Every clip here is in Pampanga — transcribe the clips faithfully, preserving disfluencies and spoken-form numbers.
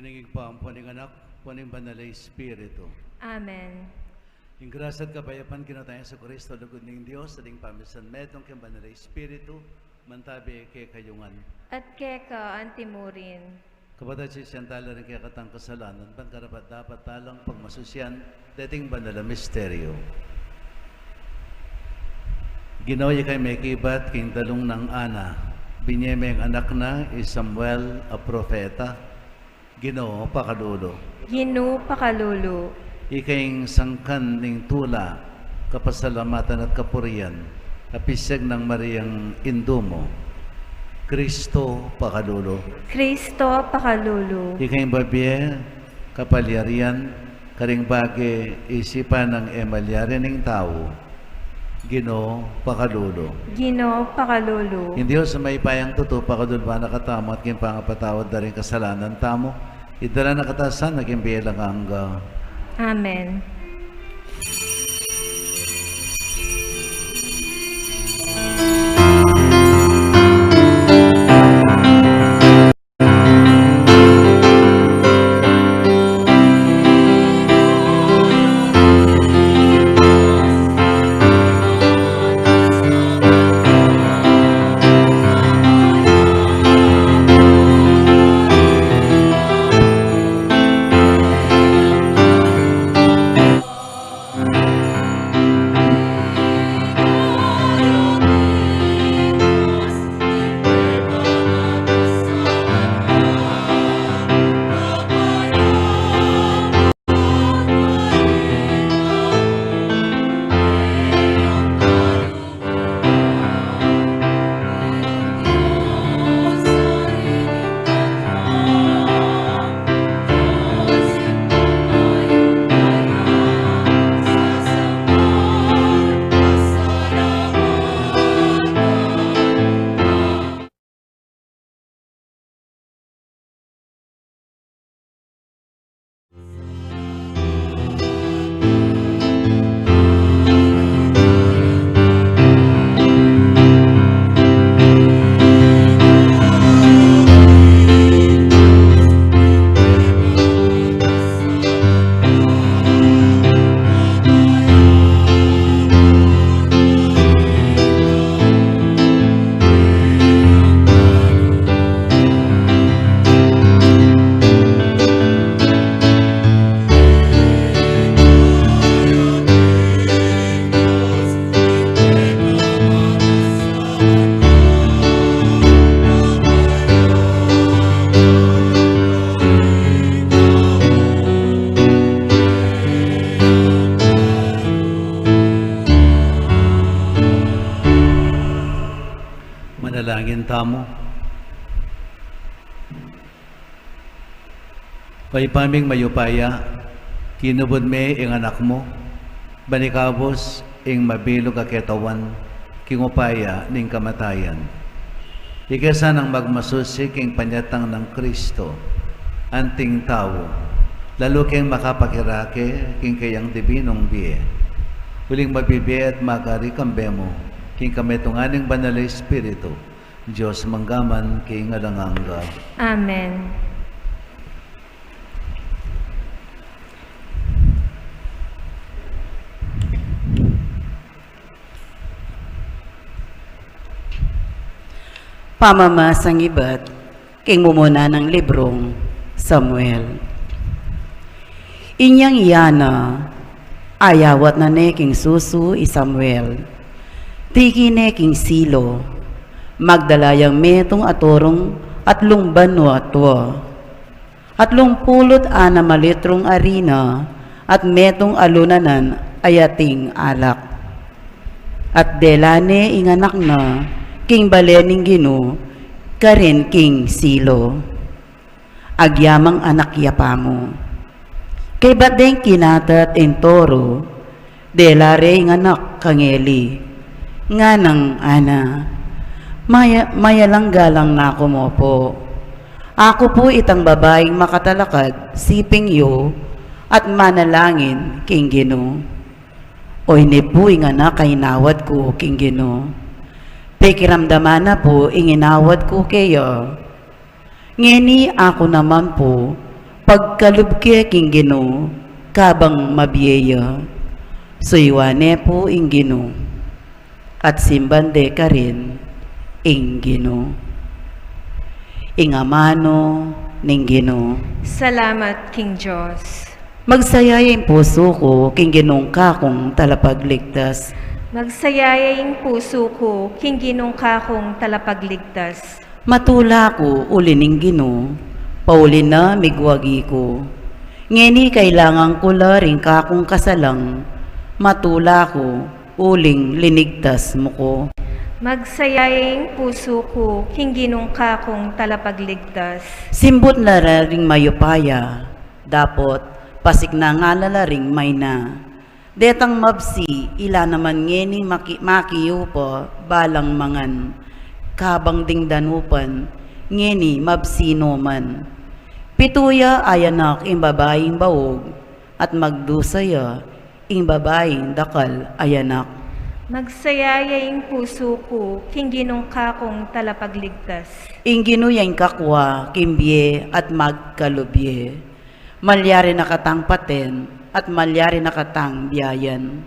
Ning Ibpa, ampo ning Anak, ampo ning Banal a Espiritu. Amen. Ing grasya at kapayapan king Ginu tang Jesucristo, lugud ning Dios, at ing pamisan metung king Banal a Espiritu, mantabi kekayu ngan. At keka antimurin. Kapatad, sisian tala ring kekatang kasalanan, ban karapat-dapat talang pagmasusian deting banal a misteryo. Ginu, ikang mekibat king dalung nang Ana, binie meng anak na i Samuel a propeta. Ginu, pakalulu. Ginu, pakalulu. Ika ing sangkan ning tula, kapasalamatan at kapurian, a pisiag nang Mariang indu mu. Kristo, pakalulu. Kristo, pakalulu. Ika ing bibie kapalyarian, karing bage isipan nang e malyari ning tau. Ginu, pakalulu. Ginu, pakalulu. Ing Dios a mayupayang tutu, pakalulu na katamu at king pangapatawad da ring kasalanan tamu, idala na katamu sana king bie alang angga. Amen. Manalangin tamu. O Ibpa ming mayupaya, kinubud me ing Anak mu, ban ikabus ing mabilug a ketawan king upaya ning kamatayan. Ika sanang magmasusi king panyatang nang Kristo, anting tau, lalu keng makapakirake king kayang dibinung bie. Uling mabibie at magari kambe mu, king kametungan ning Banal a Espiritu, Dios mangga man king alang angga. Amen. Pamamasang ibat king mumuna nang librung Samuel. Inyang iya na, ayawat na ne king susu i Samuel. Tiki ne king Silo, magdala yang metung a turung atlung banua tua, atlung pulu't anam a litrung arina, at metung a lunanan a yating alak. At dela ne ing anak na king bale ning Ginu karin king Silo. Agyamang anak ya pamu. Kaybat deng kinatat ing toro, dela re ing anak kang Eli. Nganang ngana, "Maya-, mayalanggalang na ku mu pu. Aku pu itang babaing makatalakad siping yu at manalangin king Ginu. Oyni pu ing anak a inawad ku king Ginu. Pekiramdaman na pu ing inawad ku keya. Ngeni aku naman pu, Pagkalub ke king Ginu, kabang mabie ya, suyuan ne pu ing Ginu, at simban de karin ing Ginu. Ing amanu ning Ginu. Salamat king Dios. Magsaya ya ing pusu ku king Ginung kakung talapagligtas. Magsaya ya ing pusu ku king Ginung kakung talapagligtas. Matula ku uli ning Ginu, pauli na migwagi ku. Ngeni kailangan ku la ring kakung kasalang, matula ku uling linigtas mu ku. Magsaya ya ing pusu ku king Ginung kakung talapagligtas. Simbut na la ring mayupaya, dapot pasiknangan na la ring maina. Detang mabsi, ila naman ngeni maki-, makiupa, balang mangan. Kabang ding danupan, ngeni mabsi no man. Pitu ya a anak ing babaing baug, at magdusa ya ing babaing dakal a anak. Magsaya ya ing pusu ku king Ginung kakung talapagligtas. Ing Ginu ya ing kakwa king bie at magkalub ye. Malyari na katang paten, at malyari na katang biayan.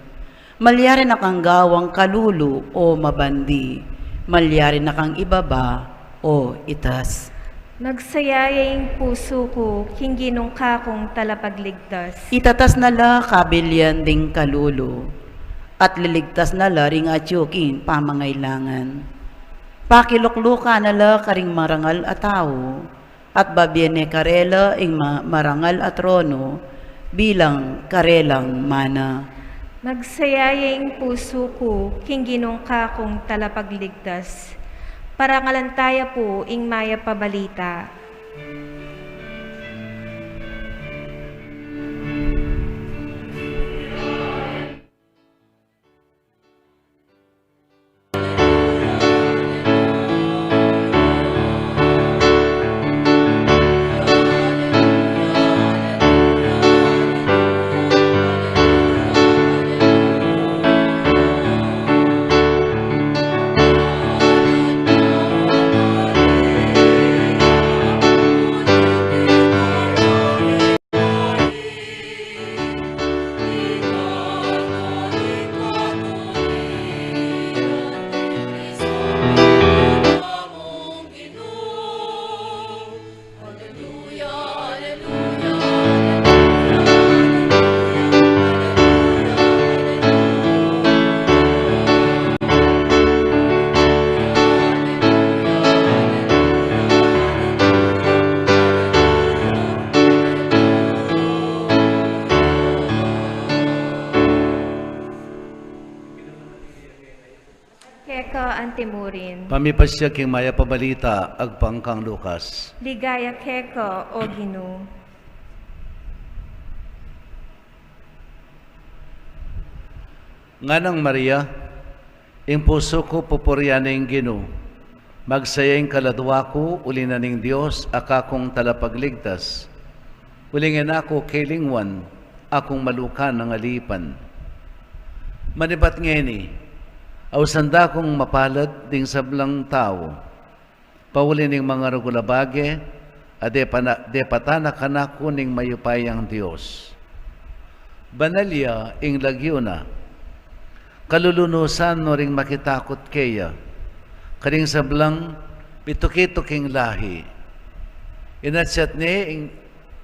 Malyari na kang gawang kalulu o mabandi. Malyari na kang ibaba o itas. Magsaya ya ing pusu ku king Ginung kakung talapagligtas. Itatas na la kabilian ding kalulu, at liligtas na la ring atyu king pamangailangan. Pakiluklukan na la karing marangal a tau, at babie ne karela ing ma-, marangal a trono bilang karelang mana. Magsaya ya ing pusu ku king Ginung kakung talapagligtas. Parangalan taya pu ing mayap a balita. Keka antimurin. Pamipasya king mayap a balita agpang kang Lucas. Ligaya keka, O Ginu. Nganang Maria, ing pusu ku pupurian ne ing Ginu. Magsaya ing kaladua ku uli na ning Dios a kakung talapagligtas. Uling e na ku kelingwan, akung malukan a alipan. Manibat ngeni, ausan da kung mapalad ding sablang tau. Pauli ning mangaragul a bage, a depana-, depatan na kanaku ning mayupayang Dios. Banal ya ing lagyu na. Kalulunusan no ring makitakut keya, karing sablang mituki-tuking lahi. Inatsat ne ing,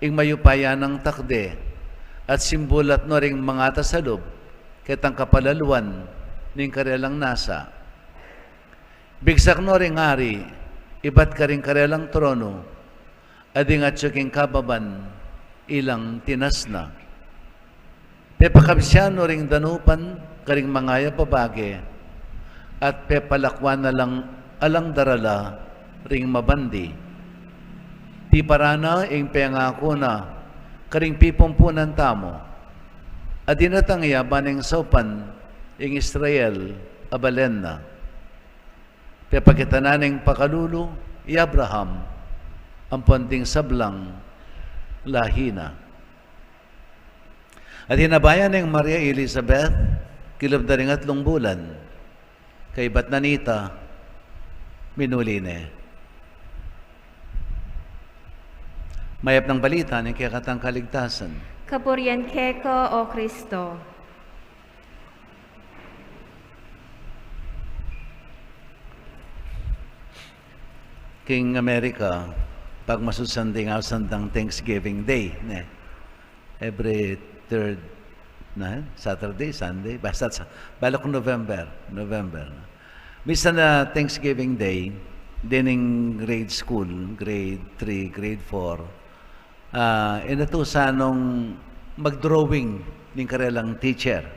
ing mayupaya nang takde, at simbulat no ring mangatas a lub, ketang kapalaluan ning karelang nasa. Bigsak no ring ari, ibat karing karelang trono, a ding atyu king kababan, ilang tinas na. Pepakabsian no ring danupan karing mangayap a bage, at pepalakwan na lang alang darala ring mabandi. Tiparan na ing pengaku na karing pipumpunan tamu, a dinatang ya ban ing saupan ing Israel a balen na. Pepakitanan ning pakalulu i Abraham ampon ding sablang lahi na. At inabayan neng Maria i Elizabeth, kilub da ring atlung bulan, kaybat na nita, minuli ne. Mayap nang balita ning kekatang kaligtasan. Kapurian keka, O Kristo. King Amerika, pagmasusian ding ausan dang Thanksgiving Day, ne? Every third na Saturday, Sunday, basta sa, bale ku November, November. Misan a Thanksgiving Day, dening grade school, grade three, grade four, ah, inatusan nung mag-drawing ning karelang teacher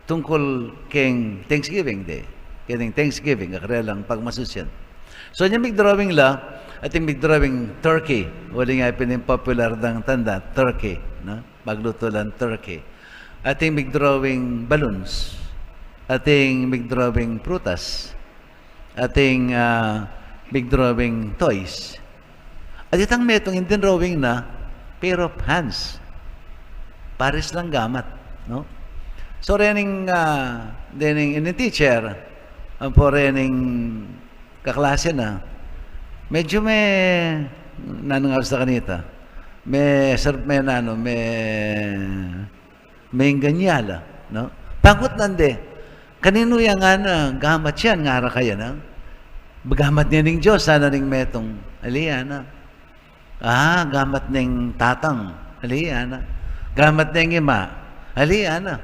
tungkul keng Thanksgiving Day, keng Thanksgiving, karelang pagmasusian. So, inyang mig-drawing la, atin mig-drawing turkey, uling ya pin ing popular dang tanda, turkey, no? Maglutu lang turkey. Atin mig-drawing balloons. Atin mig-drawing prutas. Atin, ah, mig-drawing toys. At itang metung ing dinrawing na pair of hands. Paris lang gamat, no? So, rening, ah, dening inin teacher, ampo rening kaklase na, medyu me, nanu nga sa kanita, me, sir, me, nanu, me, menganyala, no? Pangkutnan de, kaninu ya ngana gamat yan, ngara kaya na? Gamat ne ning Dios, sana ning metung. Ali, ana. Ah, gamat ning tatang. Ali, ana. Gamat ning ima. Ali, ana.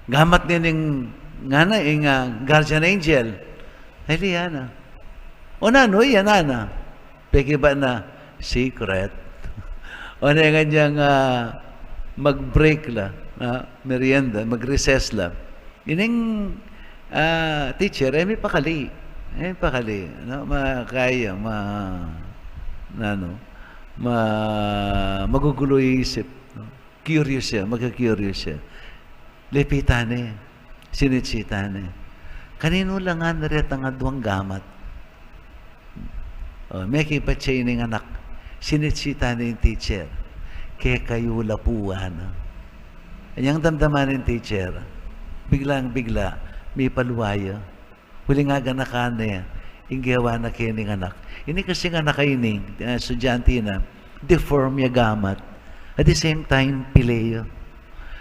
Gamat ne ning ngana, ing, ah, guardian angel. Ali, ana. O nanu, iya, ana. Peki ba na secret? O na nga niyang, ah, mag-break la, ah, merienda, mag-recess la. Ining, ah, teacher, e mipakali. E mipakali, no? Makaya, ma, nanu, ma, magugulu isip, no? Curious ya, magka-curious ya. Lepitan ne, sinitsitan ne. Kaninu la ngan retang aduang gamat? O, meki pa tse ining anak. Sinitsitan ne ing teacher. Kekayu la pu, ana. Anyang damdaman ning teacher? Biglang-bigla, mipalwa ya. Uling aganakan ne ing gewa na kening anak. Ini kasing anak a ini, ah, estudyante na, deform ya gamat. At the same time, pile ya.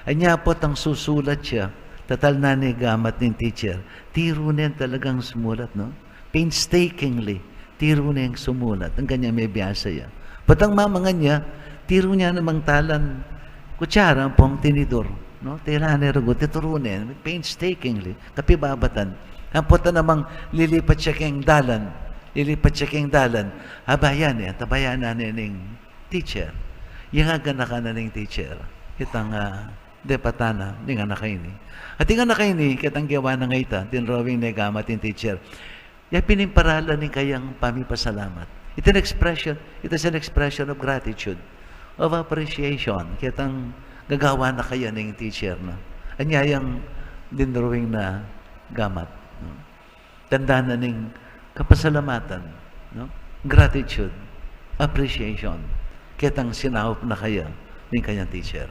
Anya potang susulat ya, tatalnan ne gamat ning teacher. Tiru ne talagang sumulat, no? Painstakingly, tiru neng sumulat, anggang kanyang mebiasa ya. Potang mamangan ya, tiru ne namang talan kutsara ampong tinidor, no? Tela ne rugu, tituru ne, painstakingly, kapibabatan. Ampong potang namang lilipat ya keng dalan, lilipat ya keng dalan, abayan ne, tabayan na ne ning teacher. Yang aganakan na ning teacher, itang, ah, depatan na ning anak a ini. At ing anak a ini, ketang gewa na ngeni, dinrawing ne gamat ing teacher. Ya pin ing paralan ning kayang pamipasalamat. It an expression, it is an expression of gratitude, of appreciation. Ketang gagawan na kaya ning teacher na. Anya yang dinrawing na gamat, no? Tanda na ning kapasalamatan, no? Gratitude, appreciation. Ketang sinaup na kaya ning kayang teacher.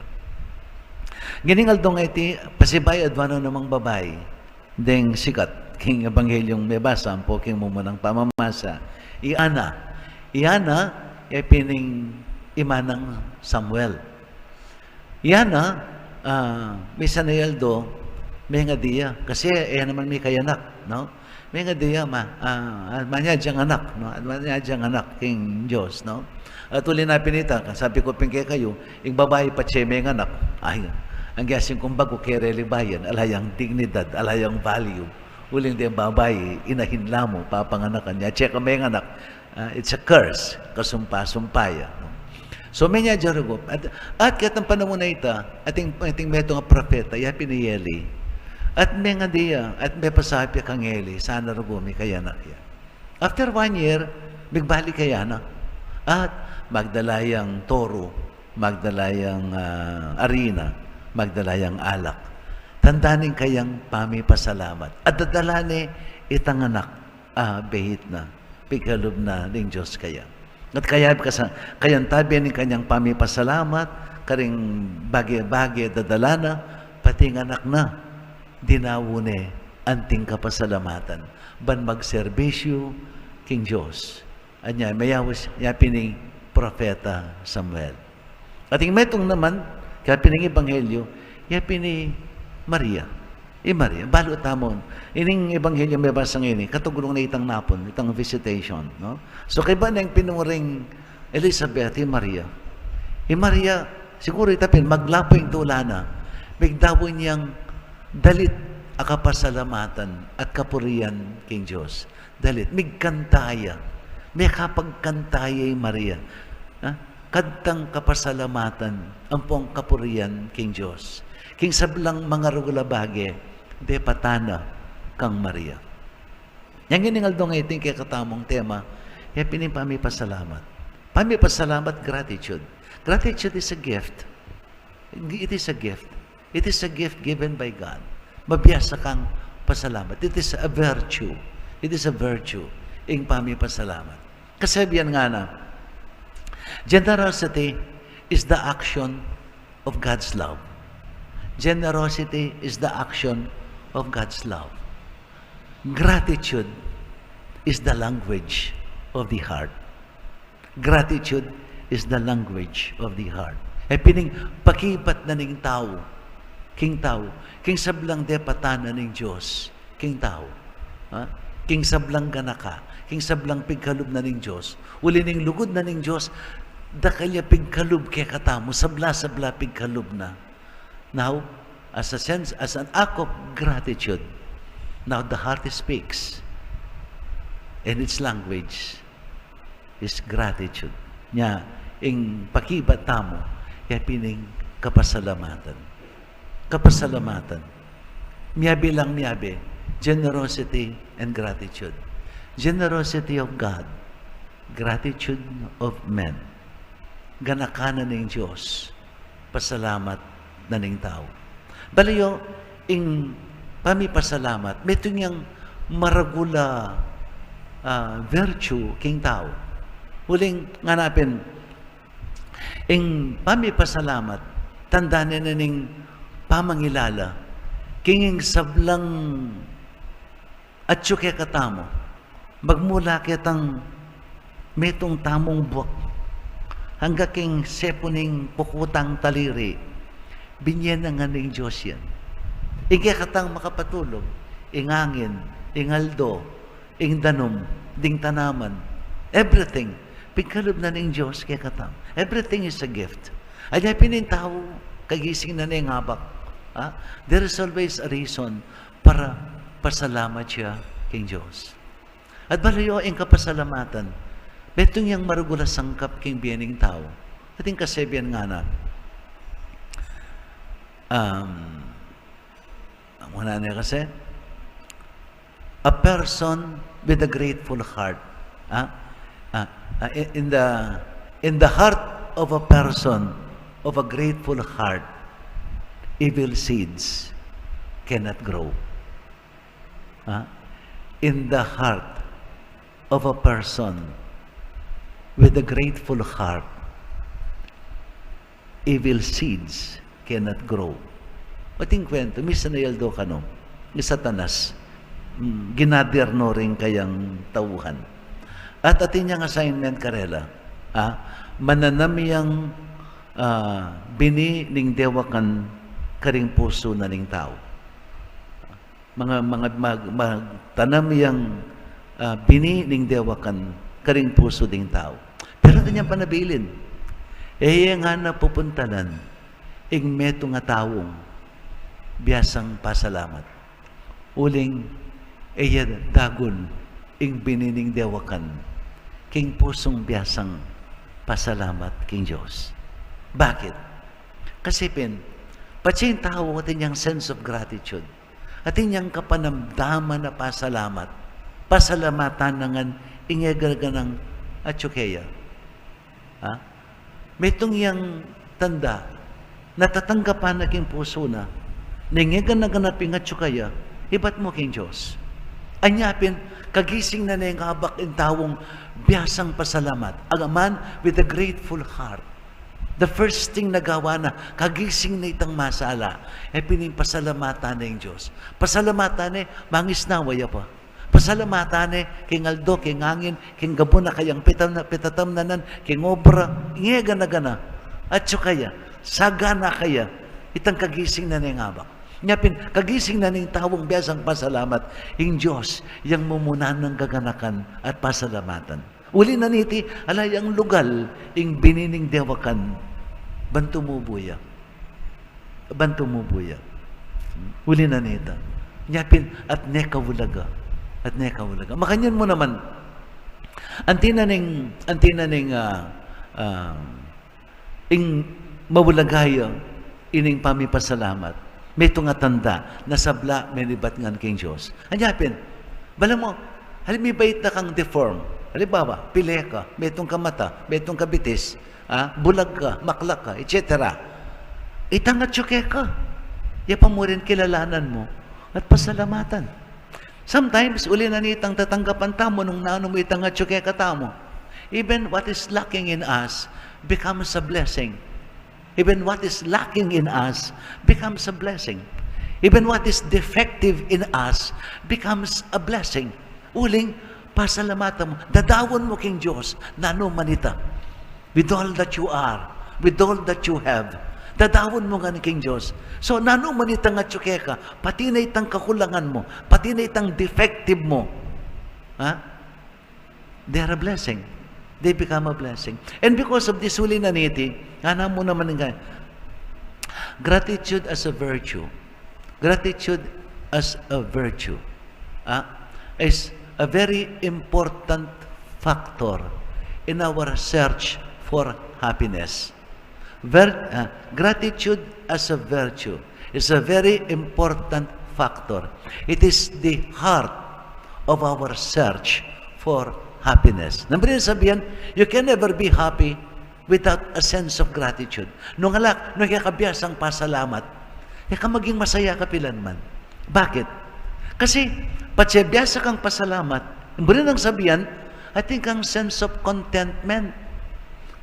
Ngening aldo ngeni, pasibayu aduan na namang babai deng sikat king Ebanghelyo mebasa ampo king mumunang pamamasa. I Ana. I Ana, ya pin ing ima nang Samuel. I Ana, ah, misan a aldo, mengadi ya. Kasi, e naman mikayanak, no? Mengadi ya, ma, ah, manyadi yang anak, no? Manyadi yang anak king Dios, no? At uli na pin ita, sabi ku pin kekayu, ing babai patse menganak, ay, anggang sing kumbaku kere libayan, ala yang dignidad, ala yang value. Uling deng babai, inahin la mu, papanganakan ya, atse ka menganak, ah, it's a curse, kasumpa-sumpa ya, no? So, manyadi ya rugu. At, at ketang panaun a ita, atin, atin metung a propeta, ya pin i Eli. At mengadi ya, at mepasabi ya kang Eli, sana rugu mikayanak ya. After one year, migbalik ya i Ana. At magdala yang toro, magdala yang, ah, arina, magdala yang alak. Tanda ning kayang pamipasalamat. At dadala ne itang anak, ah, beit na, pikalub na ning Dios kaya. At kaya, kasa-, kayang tabi ning kanyang pamipasalamat, karing bage-bage dadala na, pati ing anak na, dinawu ne anting kapasalamatan ban magserbisyu king Dios. Anya, mayaus, ya pin ing propeta Samuel. At ing metung naman, kaya pin ing ebanghelyo, ya pin i Maria. I Maria, balu tamu. Ining ebanghelyo mebasa ngeni, katuglung na itang napun, itang visitation, no? So, kaybat neng pinuring Elizabeth, i Maria. I Maria, siguru ita pin, maglapu ing tula na, migdaun yang dalit a kapasalamatan at kapurian king Dios. Dalit, migkanta ya. Mekapagkanta ya i Maria. Ha? Kantang kapasalamatan, ampong kapurian king Dios. King sablang mangaragul a bage, depatan na kang Maria. Yang ining aldo ngeni, ing kekatamung tema, ya pin ing pamipasalamat. Pamipasalamat, gratitude. Gratitude is a gift. It is a gift. It is a gift given by God. Mabiasa kang pasalamat. It is a virtue. It is a virtue. Ing pamipasalamat. Kasabian ngana, generosity is the action of God's love. Generosity is the action of God's love. Gratitude is the language of the heart. Gratitude is the language of the heart. E pin ing pakibat na ning tau king tau, king sablang depatan na ning Dios king tau. Ha? King sablang ganaka, king sablang pigkalub na ning Dios. Uli ning lugud na ning Dios, dakal ya pigkalub kekatamu, sabla-sabla pigkalub na. Now, as a sense, as an act of gratitude, now the heart speaks, and its language is gratitude. Nya, ing pakibat tamu, ya pin ing kapasalamatan. Kapasalamatan. Miyabe lang miyabe, generosity and gratitude. Generosity of God, gratitude of men. Ganaka na ning Dios, pasalamat na ning tau. Balu yu, ing pamipasalamat, metung yang maragul a, ah, virtue king tau. Uling ngana pin, ing pamipasalamat, tanda ne na ning pamangilala king ing sablang atyu kekatamu, magmula ketang metung tamung buak, angga king sepu ning kukutang taliri, binye na ngan ning Dios yan. Ing kekatang makapatulug, ing angin, ing aldo, ing danum, ding tanaman, everything, pigkalub na ning Dios kekatamu. Everything is a gift. Anya pin ing tau, kagising na ne ing abak, ha? There is always a reason para pasalamat ya king Dios. At balu yu, ing kapasalamatan, metung yang maragul a sangkap king bie ning tau. Atin kasabian ngana, um, ang una niya kasi, a person with a grateful heart. Ah? Ah, ah, in, in the, in the heart of a person of a grateful heart, evil seeds cannot grow. Ah? In the heart of a person with a grateful heart, evil seeds cannot grow. Ating kwento, misan a aldo kanu, ni Satanas, mm, ginader no ring kayang tauhan. At atin yang assignment karela, ah, mananam yang, ah, bini ning dewakan karing pusu na ning tau. Mga, mga, mag-, magtanam yang, ah, bini ning dewakan karing pusu ding tau. Pero atin yang panabilin, e ye ngana pupuntalan ing metung a taung biasang pasalamat. Uling e ya dagul ing bini ning dewakan king pusung biasang pasalamat king Dios. Bakit? Kasi pin, patse ing tau atin yang sense of gratitude. Atin yang kapanamdaman a pasalamat. Pasalamatan na ngan ing e gana-ganang atyu keya. Ha? Metung yang tanda, natatanggapan na king pusu na, na ing e gana-ganap ing atyu keya, ibat mu king Dios. Anya pin, kagising na ne ing abak ing taung biasang pasalamat. A man with a grateful heart. The first thing na gawa na, kagising na itang masala, e pin ing pasalamatan ne ing Dios. Pasalamatan ne, mangisnawa ya pa. Pasalamatan ne, king aldo, king angin, king gabun a kayang pitam-, pitatamnanan, king obra, ing e gana-gana. Atyu kaya, sagana kaya, itang kagising na ning abak. Nya pin, kagising na ning taung biasang pasalamat, ing Dios, yang mumuna nang gaganakan at pasalamatan. Uli na niti, ala yang lugal, ing bini ning dewakan, ban tumubu ya. Ban tumubu ya. Uli na nita. Nya pin, at ne kaulaga. At ne kaulaga. Makanyan mu naman, anti na ning, anti na ning, ah, ah, ing maulaga ya, ining pamipasalamat. Metung a tanda, na sabla, menibat ngan king Dios. Anya pin, bala mu, halimbawa, mibait na kang deform. Halimbawa, pile ka, metung ka mata, metung ka bitis, ah, bulag ka, maklak ka, et cetera. Itang atyu keka, ya pa mu rin kilalanan mu, at pasalamatan. Sometimes, uli na nitang tatanggapan tamu nung nanu mu itang atyu keka tamu. Even what is lacking in us becomes a blessing. Even what is lacking in us becomes a blessing. Even what is defective in us becomes a blessing. Uling, pasalamatan mu, dadaun mu king Dios, nanu man ita. With all that you are, with all that you have, dadaun mu ngan king Dios. So, nanu man itang atyu keka, pati na itang kakulangan mu, pati na itang defective mu. Ha? They are a blessing. They become a blessing. And because of this, uli na niti, ngana mu naman nga, gratitude as a virtue. Gratitude as a virtue, ah, is a very important factor in our search for happiness. Ver-, ah, gratitude as a virtue is a very important factor. It is the heart of our search for happiness. Nanu rin sabian, you can never be happy without a sense of gratitude. Nung ala, nung e ka biasang pasalamat, e ka maging masaya kapilanman. Bakit? Kasi, patse biasa kang pasalamat, buri nang sabian, atin kang sense of contentment.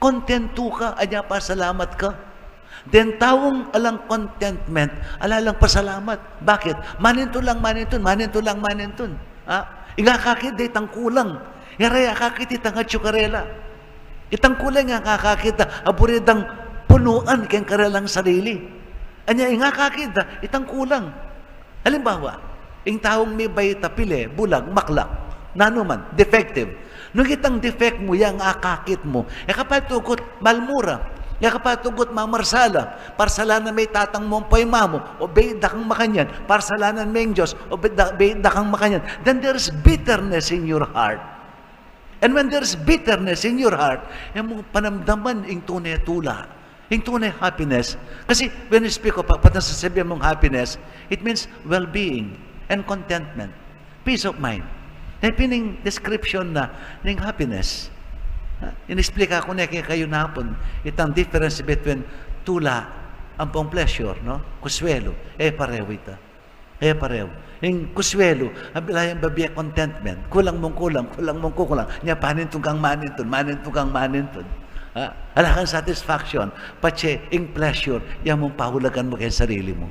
Kontentu ka, anya pasalamat ka. Deng taung alang contentment, ala lang pasalamat. Bakit? Manintun lang, manintun, manintun lang, manintun. Ha? Ing akakit da itang kulang. Ing akakit itang atyu karela. Itang kulang ing akakit da, a buri dang punuan keng karelang sarili. Anya ing akakit da, itang kulang. Halimbawa, ing taung mibait a pile, bulag, maklak, nanu man, defective. Nung itang defect mu, yang akakit mu, e ka pa tugut malmura, e ka pa tugut mamarsala, parsalanan me ing tatang mu, ampo ing ama mu, o bait da kang makanyan, parsalanan me ing Dios, o bait da, bait da kang makanyan, then there is bitterness in your heart. And when there is bitterness in your heart, e mu panamdaman ing tune tula. Ing tune happiness. Kasi, when we speak of, pag sasabian mung happiness, it means well-being and contentment. Peace of mind. E pin ing description na ning happiness. Ha? Inisplika ku ne kekayu nanu pin itang difference between tula ampong pleasure, no? Kuswelu. E parehu ita. E parehu. Ing kuswelu, a balamu babie contentment. Kulang mung kulang, kulang mung kukulang. Nya panintun kang manintun, manintun kang manintun. Ha? Ala kang satisfaction. Patse ing pleasure, yang mung paulagan mu keng sarili mu.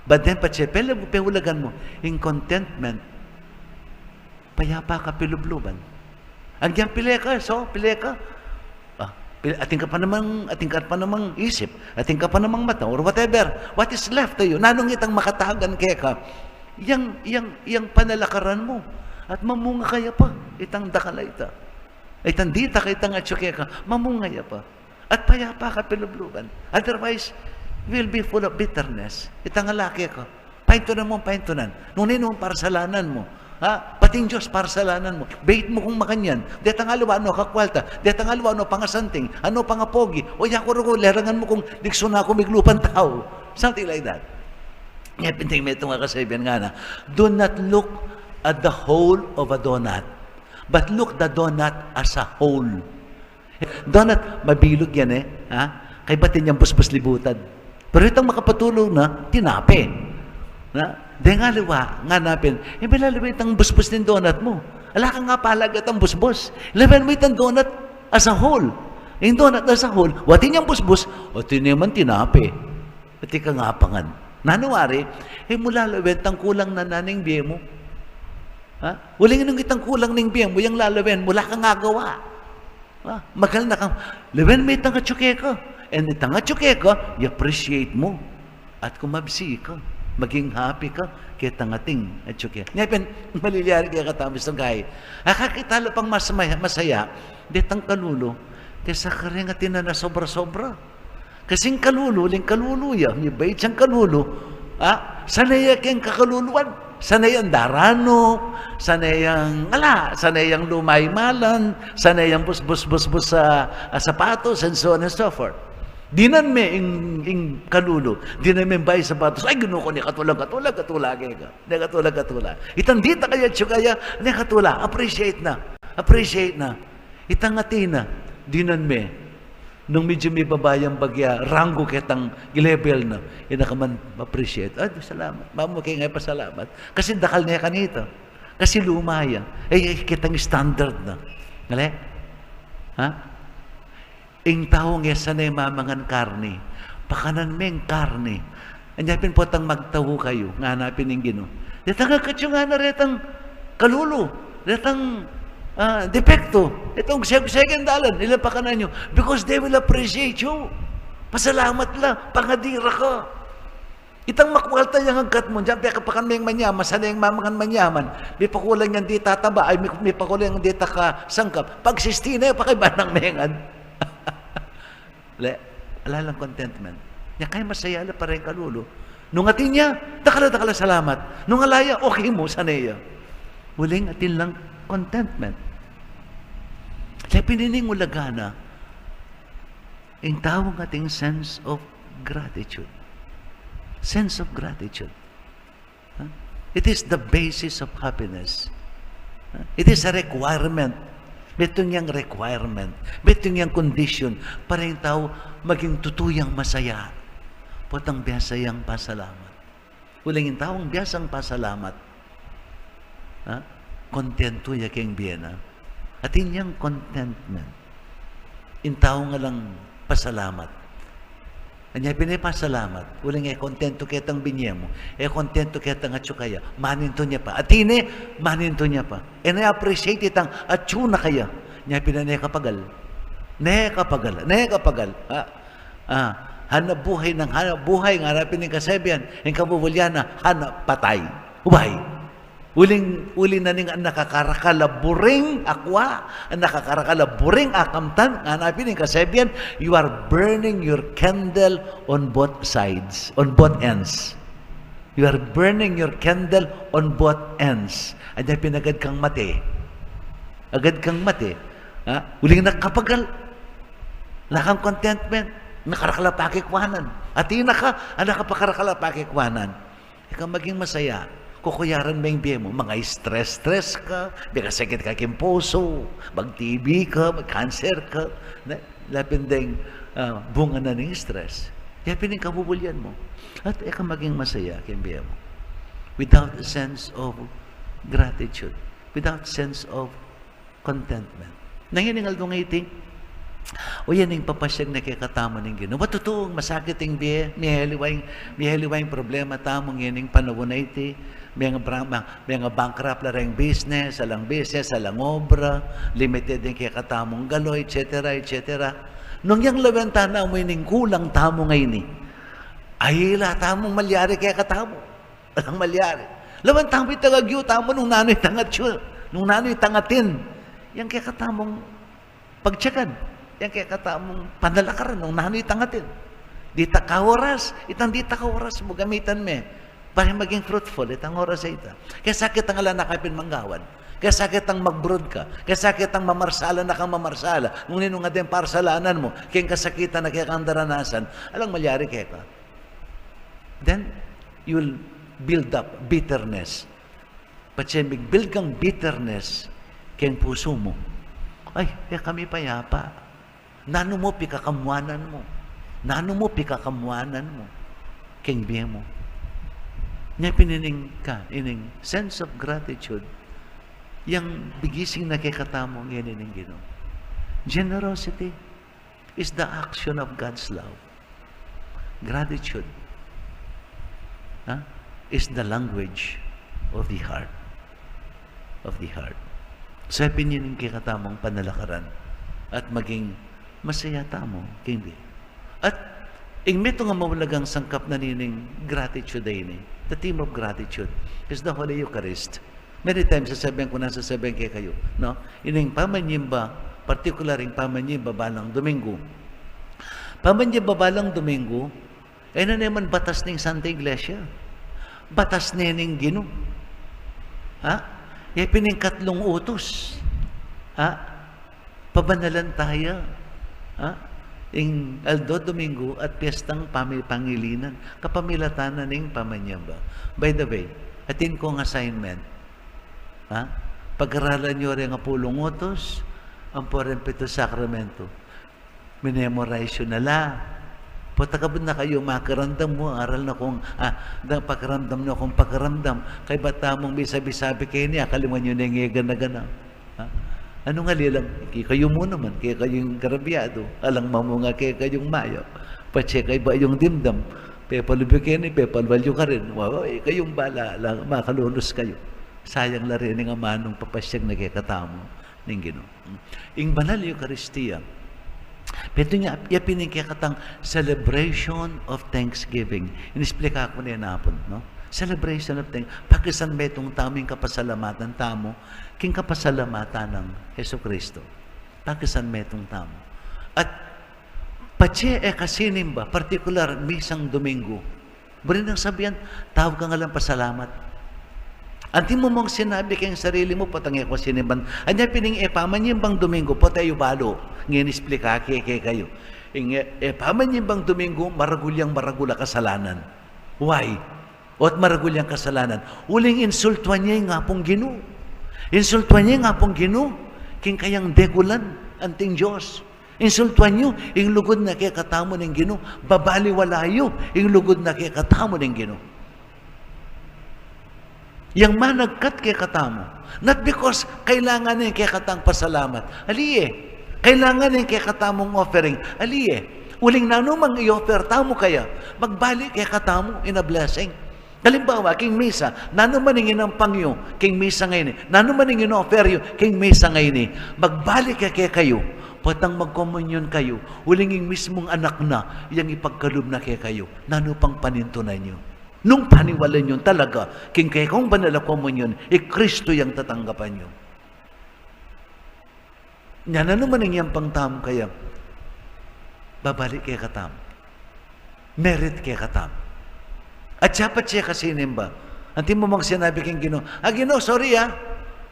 But then, patse pele mu, peulagan mu, ing contentment, payapa ka pilubluban. Agyang pile ka, so, pile ka. Ah, pil-, atin ka pa namang, atin ka pa namang isip, atin ka pa namang mata, or whatever. What is left to you? Nanung itang makatagan keka? Yang, yang, yang panalakaran mu. At mamunga kaya pa itang dakal a ita. Itang ditak a itang atyu keka, mamunga ya pa. At payapa ka pilubluban. Otherwise, we'll be full of bitterness. Itang ala keka, paintunan mu, paintunan. Nung ninu parsalanan mu. Ha? Pati ing Dios parsalanan mu. Bait mu kung makanyan. Detang aliwa no kakwalta. Detang aliwa no pangasanting. Ano pangapogi. O ya ku rugu, lerangan mu kung diksu na ku miglupan tau. Something like that. Nya pin ing metung a kasabian ngana, do not look at the hole of a donut, but look the donut as a whole. Donut, mabilug yan e, ha? Kaybat inyang busbus libutan. Pero itang makapatulug na, tinape. Na? Deng aliwa, ngana pin, e, balamu itang busbus ning donut mu. Ala kang apalaga itang busbus. Lawen mu itang donut as a whole. Ing donut as a whole, atin yang busbus, atin ya man tinape. Atin kang apangan. Nanu wari, e mu lalawen itang kulang na ning bie mu. Ha? Uling nung itang kulang ning bie mu, yang lalawen mu, ala kang agawa. Ha? Magal na kang, lawen me itang atyu keka. And itang atyu keka, i-appreciate mu. At kumabsi ka, maging happy ka, ketang ating atyu keka. Nya pin, malilyari kekatamu, isang gayi. Akakit tala pang mas maya-, masaya, detang kalulu, kesa kareng atin a sobra-sobra. Kasi ing kalulu, ling kalulu ya, mibait yang kalulu, ha? Sanay ya keng kakaluluan. Sanay yang daranuk, sanay yang ala, sanay yang lumaimalan, sanay yang bus, bus, bus, bus sa, ah, sapatos, and so on and so forth. Dinan me ing, ing kalulu, dinan me ing bayu sapatos, ay, Ginu ku, ne katula, katula, katula, keka. Ne katula, katula. Itang dita kaya, atyu kaya, ne katula, appreciate na. Appreciate na. Itang atin na, dinan me. Nung medyu mibaba yang bagya, ranggo ketang i-level na, e na ka man ma-appreciate. Ay, salamat. Mamu ke nga pasalamat. Kasi dakal ne kanita. Kasi luma ya. E, e, ketang standard na. Ngali? Ha? Ing taung e sanay mamangan karni, pakanan meng karni. Anya pin potang magtau kayu, ngana pin ning Ginu. Detang akatyu ngana retang kalulu, retang, ah, depektu, itang seg-, segunda dalan, ila pakanan yu. Because they will appreciate you. Pasalamat la, pangadi ra ka. Itang makwalta yang agkat mu, dinan pin pakanan meng manyaman, sanay yang mamangan manyaman. Mipakulang yang dita taba, ay, mi-, mipakulang yang dita kasangkap. Pagsisti na, pakaiba nang mengan. Le, ala lang contentment. Nya kaya masaya la pa reng kalulu. Nung atin ya, dakal a dakal a salamat. Nung ala ya, okay mu, sanay ya. Uling atin lang contentment. Le, pin ini ing ulaga na. Ing taung atin sense of gratitude. Sense of gratitude. Ha? It is the basis of happiness. Ha? It is a requirement. Metung yang requirement. Metung yang condition para ing tau maging tutu yang masaya. Potang biasa yang pasalamat. Uling ing taung biasang pasalamat, ha? Kontentu ya keng bie na. Atin yang contentment. Ing taung alang pasalamat. Anya pin e pasalamat, uling e kontentu ketang binye mu, e kontentu ketang atyu kaya, manintun ya pa. Atin e, manintun ya pa. E ne appreciate itang atyu na kaya. Anya pin e ne kapagal. Ne kapagal, ne kapagal. Ha? Ah, hanap buhay nang hanap buhay, ngana pin ing kasabian, ing kabubulyan na, hanap patay. Ubay. Uling, uli na ning nakakaraka la buring akwa, nakakaraka la buring akamtan, ngana pin ing kasabian, you are burning your candle on both sides, on both ends. You are burning your candle on both ends. Anya pin agad kang mate. Agad kang mate. Ha? Uling nakapagal. Ala kang contentment. Nakarakal a pakikwanan. Atin na ka, ala ka pakarakal a pakikwanan. Ika maging masaya. Kukuyaran me ing bie mu. Mga stress-stress ka, magkasakit ka king pusu, mag-T B ka, mag-cancer ka. Ne? Ala pin deng, ah, bunga na ning stress. Anya pin ing kabubulyan mu. At ika maging masaya king bie mu. Without a sense of gratitude. Without sense of contentment. Nung ining aldo ngeni, o yan ing papasyag na kekatamu ning Ginu. Wa tutu, masakit ing bie, miheliwa ing, miheliwa ing problema tamu ngening panaun a iti, menga bra-, ma-, menga bankrupt la reng business, alang business, alang obra, limited ing kekatamung galo, et cetera, et cetera. Nung yang lawen ta namu ining kulang tamu ngeni, ay, ala tamung malyari kekatamu. Alang malyari. Lawen tamu itang agyu tamu nung nanu itang atyu, nung nanu itang atin. Yang kekatamung pagtyagan, yang kekatamung panalakaran nung nanu itang atin. Ditak a oras, itang ditak a oras mu gamitan me para maging fruitful itang oras a ita. Kesa kitang ala na ka pin manggawan. Kesa kitang mag-abroad ka. Kesa kitang mamarsala na kang mamarsala. Nung ninung adeng parsalanan mu, keng kasakitan a kekang daranasan, alang malyari keka. Then, you'll build up bitterness. Patse mig-build kang bitterness keng pusu mu. Ay, e kami payapa. Nanu mu pikakamuanan mu? Nanu mu pikakamuanan mu keng bie mu? Nya pin ining ka, ining sense of gratitude, yang bigising na kekatamu ngeni ning Ginu. Generosity is the action of God's love. Gratitude, ha, is the language of the heart. of the heart. Sa pin ing kekatamung panalakaran at maging masaya tamu king bie. At ing metung a maulagang sangkap na nining gratitude a ini, the theme of gratitude, is the Holy Eucharist. Many times, sasabian ku na, sasabian kekayu, no? Ining pamanyimba, particular ing pamanyimba balang Domingo. Pamanyimba balang Domingo, e na naman batas ning Santa Iglesia. Batas ne ning Ginu. Ha? Ya pin ing katlung utus. Ha? Pabanalan taya. Ha? Ing Aldo Domingo at piyestang pami-, pangilinan. Kapamilatan na ning pamanyimba. By the way, atin kung assignment. Ha? Pag-aralan yu ring apulung utus, ampo ring pitu sakramento. Minemorize yu na la. Pota kabud na kayu makiramdam mu, aral na kung, ah, da-, pakiramdam na kung pakiramdam. Kaybat tamung misabi-sabi keni, akaliwan yu ne ing gana-gana. Ha? Anu ngan, ali lang, kekayu mu naman, kekayu ing grabyadu, alang mamunga kekayung mayap. Patse kaybat yung dimdam, pepalubyu keni, pepalwal yu karin. Wa, wa, e kayung bala, la, makalunus kayu. Sayang la rin ing amanung papasyag na kekatamu ning Ginu. Ing banal Eukaristia, petung ya, ya pin ing kekatang celebration of thanksgiving. Inisplika ku ne napun, no? Celebration of thanks. Pakisan metung tamu ing kapasalamatan tamu king kapasalamatan nang Jesucristo. Pakisan metung tamu. At patse e kasinimba, partikular, misang Domingo, buri nang sabian, tau kang alang pasalamat. Anti mu mung sinabi king sarili mu, potang e ku sinimban. Anya pin ing e pamanyimbang Domingo, pota yu balu. Ngeni isplika ke kekayu. Ing e, e pamanyimbang Domingo, maragul yang maragul a kasalanan. Why? Ot maragul yang kasalanan. Uling insultuan ya ing Apung Ginu. Insultuan ya ing Apung Ginu. King kayang degulan anting Dios. Insultuan yu ing lugud na kekatamu ning Ginu, babaliwala yu ing lugud na kekatamu ning Ginu. Yang managkat kekatamu. Not because kailangan na ing kekatang pasalamat. Ali e. Kailangan na ing kekatamung offering. Ali e. Uling nanu mang i-offer tamu kaya, magbalik kekatamu in a blessing. Halimbawa, king misa, nanu man ing inampang yu king misa ngeni, nanu man ing in-offer yu king misa ngeni, magbalik ya kekayu, potang magkomunyon kayu, uling ing mismung Anak na yang ipagkalub na kekayu, nanu pang panintunan yu? Nung paniwalan yu talaga king kekong banal a komunyon, i Kristo yang tatanggapan yu. Nya nanu man ing yampang tamu kaya, babalik kekatamu. Merit kekatamu. At siya pa siya kasinimba. Anti mu mang sinabi king Ginu, "Ah, Ginu, sorry, ah.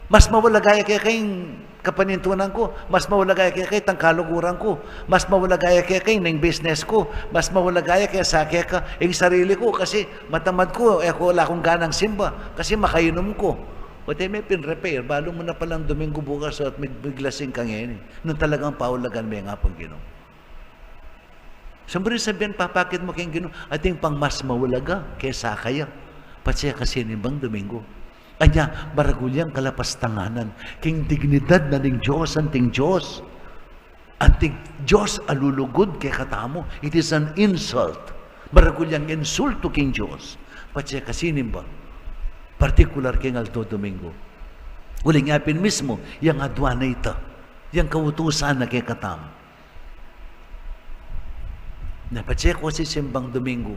Mas maulaga ya keka ing kapanintunan ku. Mas maulaga ya keka itang kaluguran ku. Mas maulaga ya keka ing business ku. Mas maulaga ya kesa keka ing sarili ku. Kasi matamad ku, e ku, ala kung ganang simba. Kasi makainum ku." Ote me pin-repair, balu mu na palang Domingo bukas at mig-, miglasing ka ngeni. Nung talagang paulagan me ing Apung Ginu. Siyempre sabian, papakit mu king Ginu, atin pang mas maulaga kesa kaya. Patse kasinimbang Domingo. Anya, maragul yang kalapastanganan king dignidad na ning Dios, anting Dios. Anting Dios a lulugud kekatamu, it is an insult. Maragul yang insultu king Dios. Patse kasinimba, partikular king Aldo Domingo. Uling ya pin mismu, yang aduan na ita, yang kautusan na kekatamu. Na patse ku sisimbang Domingo,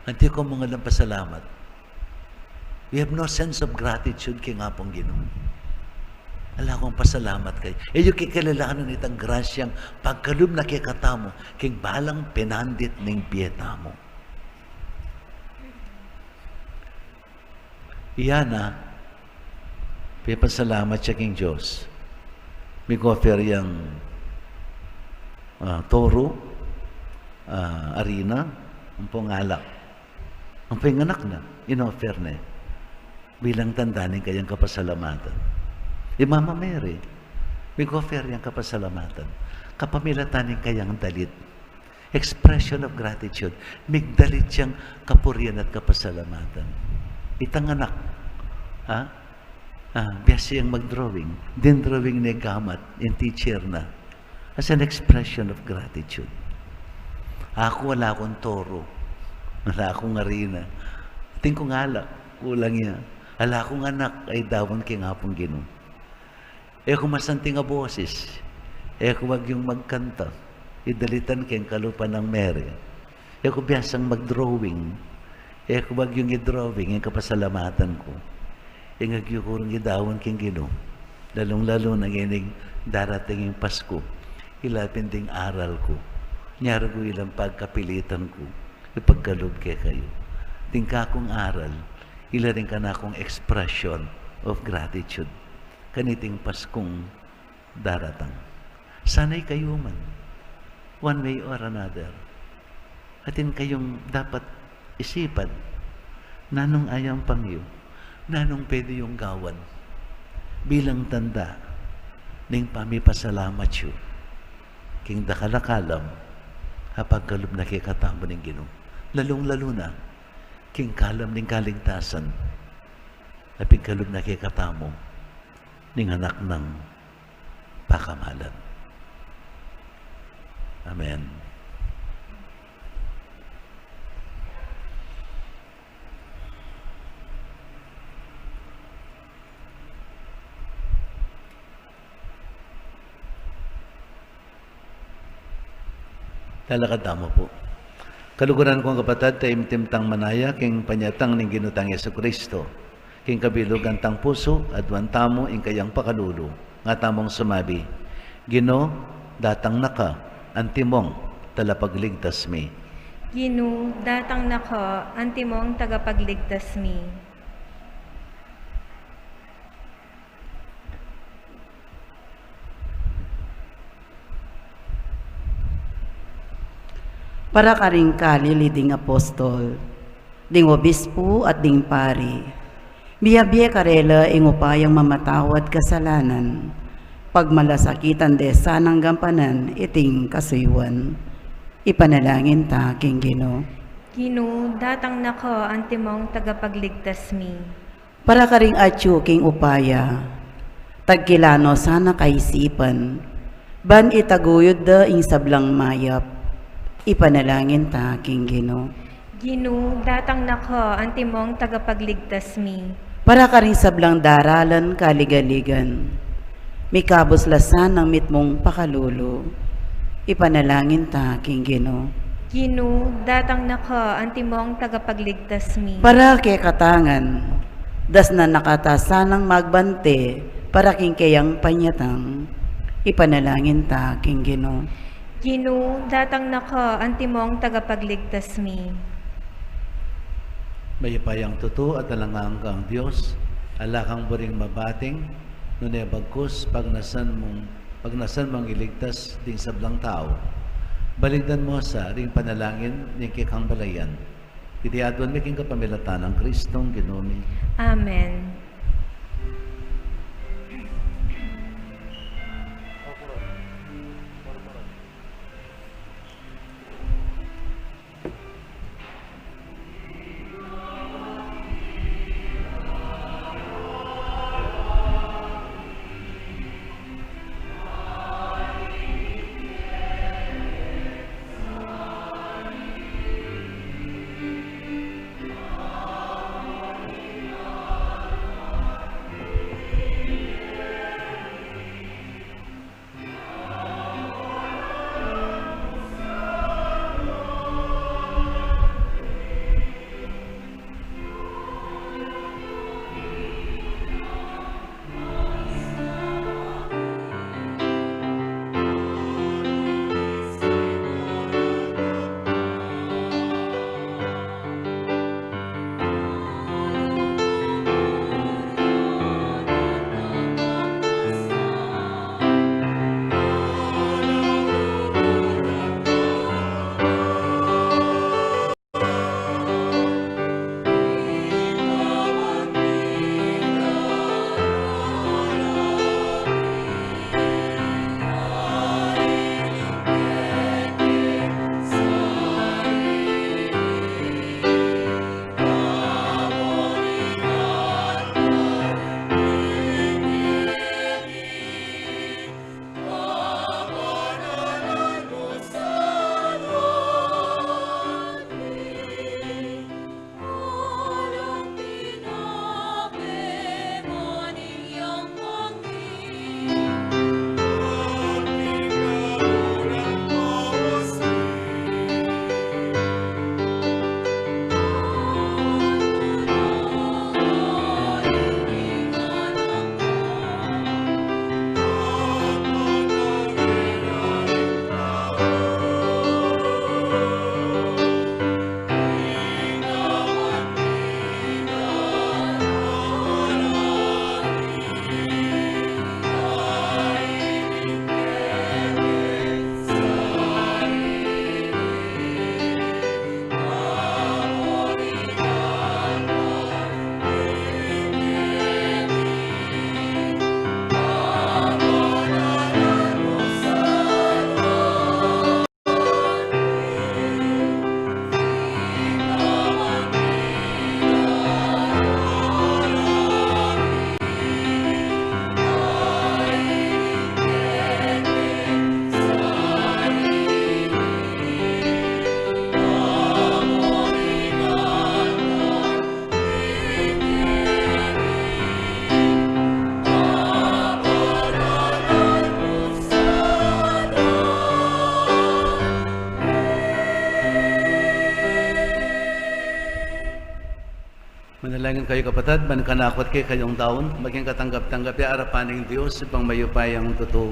anti ku mung alang pasalamat. We have no sense of gratitude king Apung Ginu. Ala kung pasalamat kaya. E yu kikilalanan itang grasyang pagkalub na kekatamu king balang pinandit ning bie tamu. I Ana, pepasalamat ya king Dios. Mig-offer yang, ah, toro, ah, arina, ampong alak. Ampo ing anak na, in-offer ne bilang tanda ning kayang kapasalamatan. I Mama Mary, mig-offer yang kapasalamatan kapamilatan ning kayang dalit. Expression of gratitude. Migdalit yang kapurian at kapasalamatan. Itang anak, ha? Ah, biasa yang mag-drawing. Din-drawing ne gamat, ing teacher na. As an expression of gratitude. Aku, ala kung toro. Ala kung arina. Atin kung alak, kulang ya. Ala kung anak a idaun king Apung Ginu. E ku masanting a bosis. E ku agyung magkanta. Idalitan keng kalupa nang Mary. E ku biasang mag-drawing. E ku agyung i-drawing ing kapasalamatan ku. Ing agyu ku rung idaun king Ginu. Lalung-lalu na ngening darating ing Pasku. Ila pin ding aral ku. Nyargu ilang pagkapilitan ku. Ipagkalub kekayu. Ding kakung aral. Ila ding kanakung expression of gratitude. Kaniting Paskung daratang. Sana ikayu man, one way or another, atin kayung dapat isipan, nanung ayampang yu, nanung pwede yung gawan bilang tanda ning pamipasalamat yu king dakal a kalam a pagkalub na kekatamu ning Ginu, lalung-lalu na king kalam ning kaligtasan a pigkalub na kekatamu ning Anak nang pakamalan. Amen. Talakad tamu pu. Kaluguran kung kapatad, taimtim tang manaya king panyatang ning Ginu tang Jesucristo, king kabilugan tang pusu, aduan tamu ing kayang pakalulu, nga tamung sumabi, Ginu, datang na ka, antimong talapagligtas mi. Ginu, datang na ka, antimong tagapagligtas mi. Para karing kalili ding apostol, ding obispo at ding pari, bie-bie karela ing upayang mamatawad kasalanan, pagmalasakitan de sanang gampanan iting kasuyuan. Ipanalangin ta king Ginu. Ginu, datang na ka, antimong tagapagligtas mi. Para karing atyu king upaya, tagkilanu sana kaisipan, ban itaguyud da ing sablang mayap, ipanalangin ta king Ginu. Ginu, datang na ka, antimong tagapagligtas mi. Para karing sablang daralan kaligaligan, mikabus la sanang mitmung pakalulu, ipanalangin ta king Ginu. Ginu, datang na ka, antimong tagapagligtas mi. Para kekatang, dasnan na ka ta sanang magbante para king keyang panyatang, ipanalangin ta king Ginu. Ginu, datang na ka, antimong tagapagligtas mi. Mayupayang tutu at alang anggang Dios, ala kang buring mabating, nune bagkus pagnasan mung, pagnasan mung iligtas ding sablang tau. Baligdan mu sa ring panalangin ning kekang balayan. Iti aduan mi king kapamilatan nang Kristong Ginu mi. Amen. Ngan kayu, kapatad, ban kanaku at kekayung daun, maging katanggap-tanggap ya arapan ning Dios, Ibpang mayupayang tutu.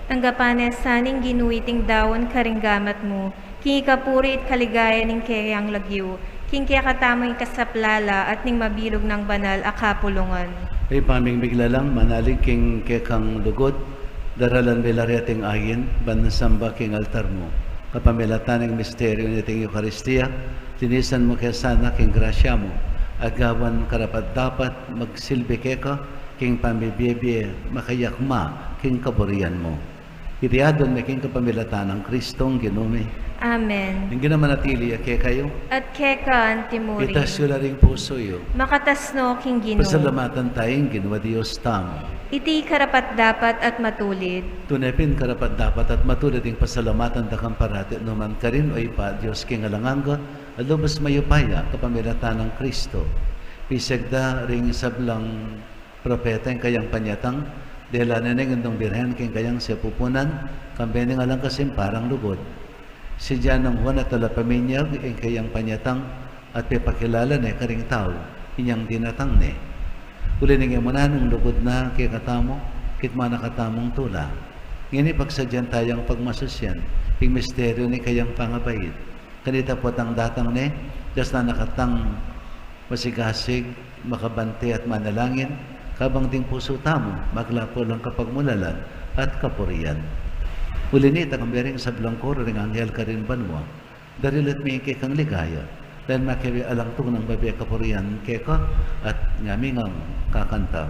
Tanggapan na sa ning Ginu iting daun karing gamat mu, king ikapuri at kaligayan ning keyang lagyu, king kekatamung ikasaplala at ning mabilug nang banal a kapulungan. Ibpa ming miglalang, manalig king kekang lugud, daralan mi la reting ain, ban samba king altar mu. Kapamilatan ning misteryu niting Eukaristia, linisan mu ke sana king grasya mu, at gawan karapat-dapat magsilbi keka king pamibie-bie makayakma king kaburian mu. Iti adwan mi king kapamilatan nang Kristong Ginu mi. Amen. Ing Ginu manatili ya kekayu. At keka antimurin. Itas yu la ring pusu yu. Makatas no king Ginu. Pasalamatan taya ing Ginu a Dios tamu. Iti karapat-dapat at matulid. Tune pin karapat-dapat at matulid ing pasalamatan da kang parati at nukarin man, O Ibpa, Dios king alang angga, a lubus mayupaya, kapamilatan nang Kristo. Pisagda ring sablang propeta ing kayang panyatang, dela ne ning Indung Birhen king kayang sepupunan, kambe ning alang kasimparang lugud. Sidya nang Juan a Talapaminyag ing kayang panyatang, at pepakilala ne karing tau inyang dinatang ne. Uli ning e mu nanung lugud na kekatamu, kitman na katamung tula. Ngeni pagsadyan tayang pagmasusyan ing misteryu ning kayang pangabait. Kanita potang datang ne, dasnan na katang masigasig, makabante at manalangin, kabang ding pusu tamu maglapu lang kapagmulalan at kapurian. Uli nita, kambe ring sablang koro ring anghel karin banua, darilat mi ing kekang ligaya, dahil makewe alang tunang babie kapurian keka, at ngami ngang kakanta.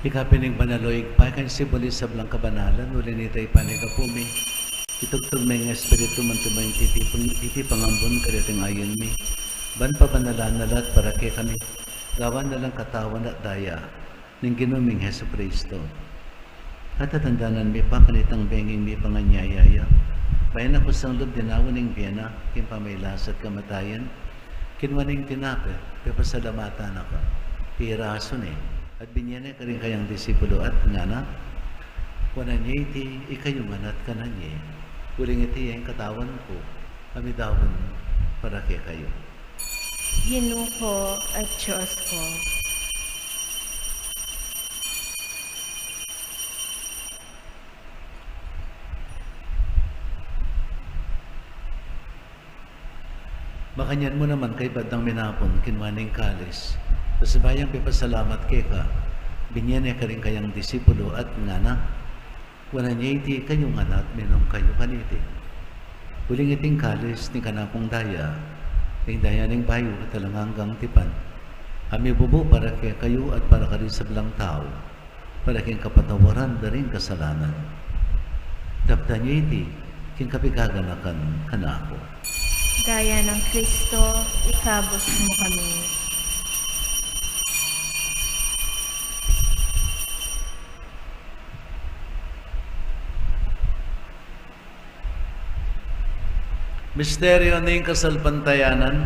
Ika pin ing banal, o Ibpa, ika ing simbolu ning sablang kabanalan, uli nita ipanyawad mu mi. Itubud me ing Espiritu mu, tumayung titipang, titipang ambun kareting ayun mi. Ban pabanalan na la at para kekami, gawan na lang katawan at daya ning Ginu ming Jesucristo. Katatandanan mi pa kanitang benging mipanganyaya ya, bayu na kusang lub dinaun ing bie na king pamagkasakit at kamatayan, kinua ne ing tinape, pepasalamatan na ka, pirasu ne, at binie ne karing kayang disipulu at ngana: Kuanan ye iti ikayu ngan at kanan ye, uling iti ya ing katawan ku, a midaun para kekayu. Ginu ku at Dios ku. Makanyan mu naman, kaybat dang minapun, kinua ne ing kalis, pasibayu yang pepasalamat keka, binie ne karing kayang disipulu at ngana: Kuanan ye iti ikayu ngan at minum kayu kaniti, uling iti ing kalis ning kanakung daya, ing daya ning bayu at alang anggang tipan, a mibubu para kekayu at para karing sablang tau, para king kapatawaran da ring kasalanan. Daptan ye iti king kapaganakan kanaku. Daya nang Kristo, ikabus mu kami. Misteryu ning kasalpantayanan.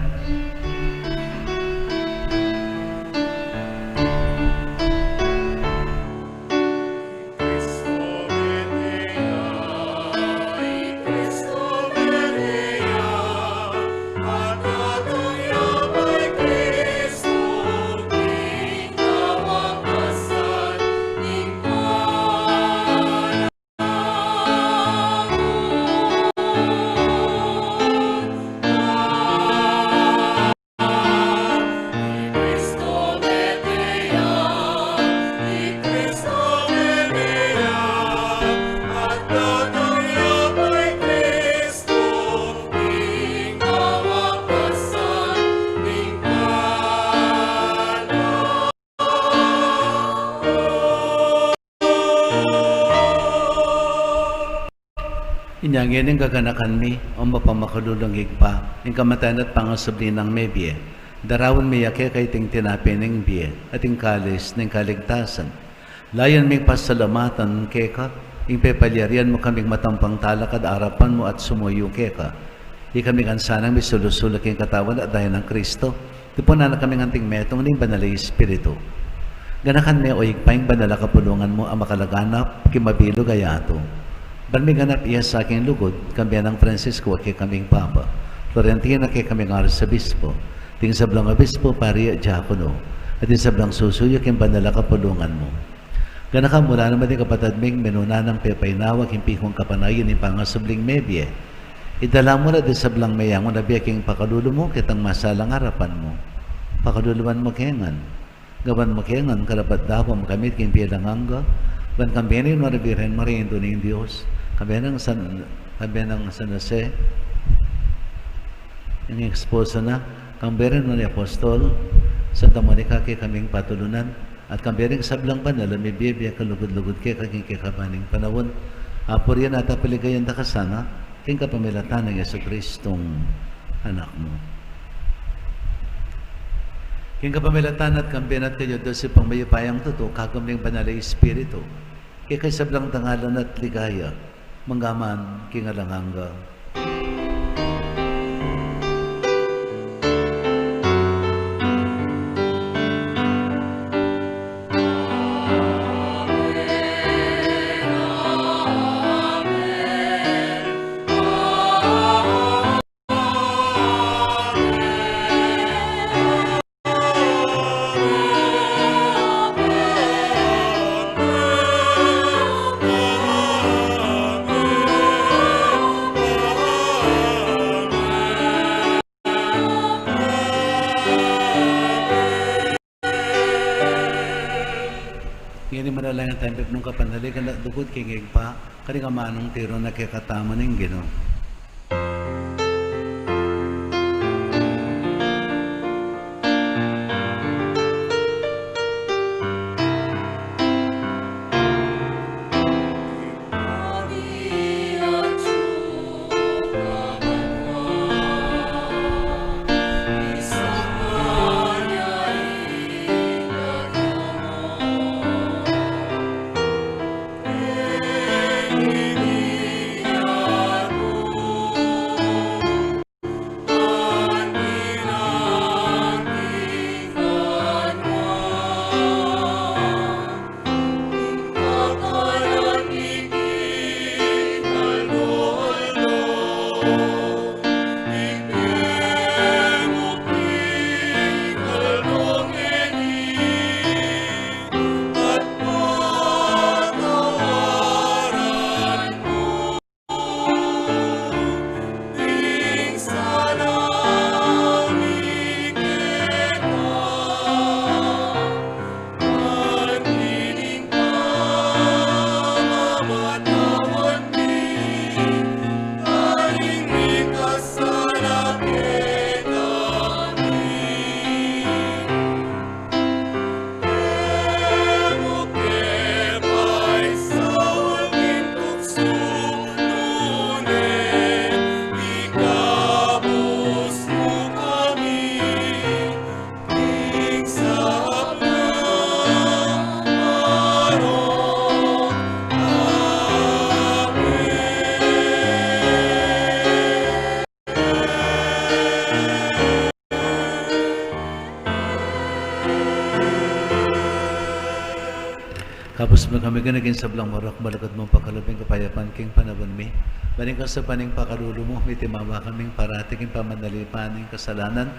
Inya ngeni gaganakan mi, o mapamakalulung Ibpa, ing kamatayan at pangasubli nang mebie. Daraun mi ya keka iting tinape ning bie, at ing kalis ning kaligtasan. Layun ming pasalamatan keka, ing pepalyarian mu kaming matampang talakad arapan mu at sumuyu keka. Ikami ngan sanang misulu-sulu king katawan at daya nang Kristo. Tipunan na kami ngan king metung ning Banal a Espiritu. Ganakan me, o Ibpa, ing banal a kapulungan mu a makalaganap king mabilug a yatu. Ban miganap iya sa king lugud, kambe nang Francisco a kekaming Papa, Florentino a kekaming Arsobispo, ding sablang obispo, pari at diakono, at ding sablang susuyu king banal a kapulungan mu. Ganakan mu la naman ding kapatad ming minuna nang pepainawa king pikung kapanayan ning pangasubling mebie. Idala mu la ding sablang meyangu na bie king pakalulu mu, ketang masalang arapan mu. Pakaluluan mu ke ngan. Gawan mu ke ngan karapat-dapat makamit king bie alang angga. Ban kambe ning Nuan a Birhen Maria, Indu ning Dios, kambe nang San, kambe nang San Jose, ing esposo na, kambe ring nuan a apostol, Santa Monica, kekaming patulunan, at kambe ring sablang banal a mibie-bie kalugud-lugud keka king kekaban ning panaun. Apurian at apaligayan da ka sana, king kapamilatan nang Jesucristong Anak mu. King kapamilatan na at kambe na at kaya, Dios Ibpang mayupayang tutu, kagum ning Banal a Espiritu, keka ing sablang dangalan at ligaya, mangga man king alang angga. Ngeni manalangin tayong pepinung kapanaligan at lugud king Ibpa, karing amanung tiru na kekatamu ning Ginu. Kabus mu kami, Ginu, king sablang marok, malugud mung pakalub ing kapayapan king panaun mi. Ban king kasaupan ning pakalulu mu, mitimawa kaming parati king pamanalipan ning kasalanan,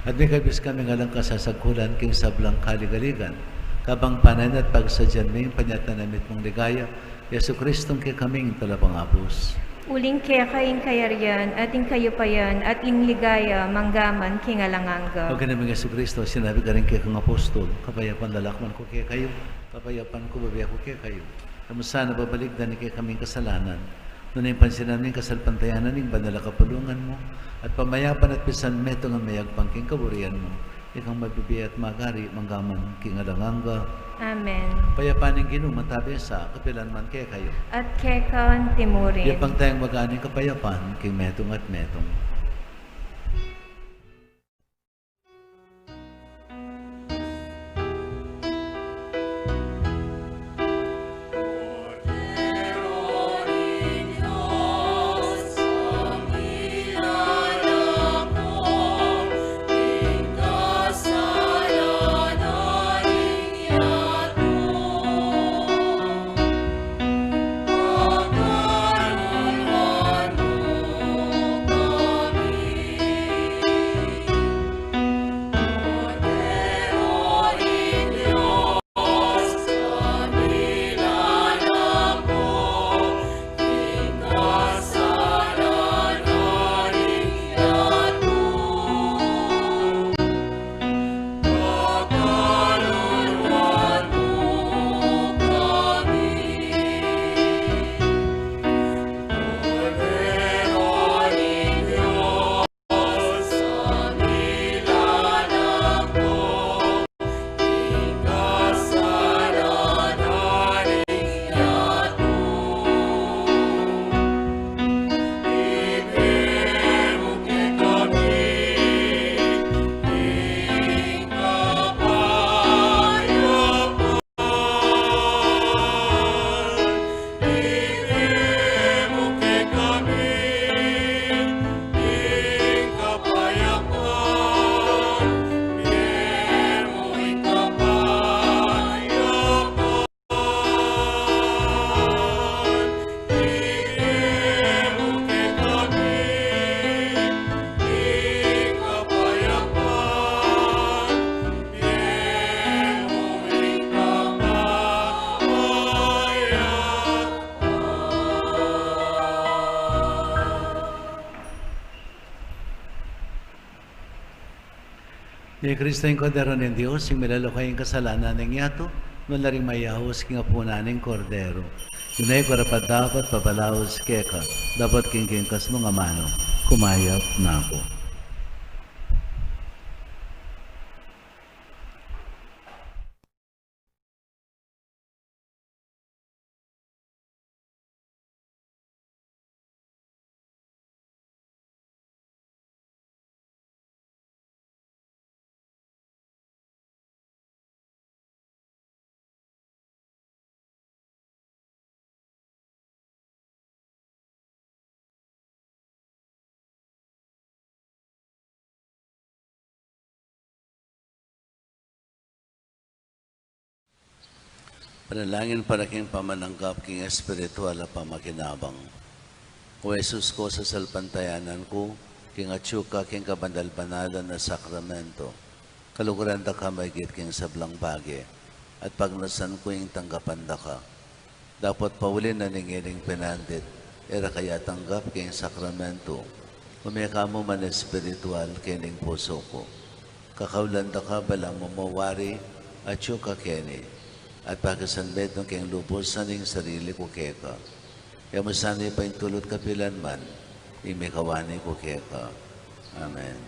at mikabus kami ngan alang kasasagkulan king sablang kaligaligan, kabang panayan at pagsadyan mi ing panyatang na mitmung ligaya, Jesucristong kekaming Talapangabus. Uling keka ing kayarian, at ing kayupayan, at ing ligaya, mangga man king alang angga. O Ginu ming Jesucristo, sinabi mu karing kekang apostol, kapayapan lalakwan ku kekayu, kapayapan ku bibie ku kekayu. E mu sana babalikdan ing kekaming kasalanan, nune pansinan mu ing kasalpantayanan ning banal a kapulungan mu, at pamayapan at pisan metungan mayagpang king kaburian mu, Ikang mabibie at magari, mangga man king alang angga. Amen. Kapayapan ning Ginu mantabe sa kapilan man kekayu. At keka antimurin. Yapang tayang magkaning kapayapan king metung at metung. I Kristo ing Kordero ning Dios, ing milalako king kasalanan ning yatu, nung la ring mayaus king apunan ning Kordero. Ina, e ku karapat-dapat pabalaus keka, dapot king kekang kasmung amanu, kumayap na ku. Panalangin para king pamananggap king espiritual a pamakinabang. O Jesus ku, sasalpantayanan ku king atyu ka king kabanal-banalan a sakramento. Kaluguran da ka maigit king sablang bage, at pagnasan ku ing tanggapan da ka. Dapot pauli na ning ining penandit, e ra ka ya tanggap king sakramento, ume ka mu man espiritual king pusu ku. Kakaulan da ka balamu mu wari atyu ka keni, at pakisanmetung ke king lubus ning sarili ku keka. E mu sana paintulut kapilan man ing mikawani ku keka. Amen.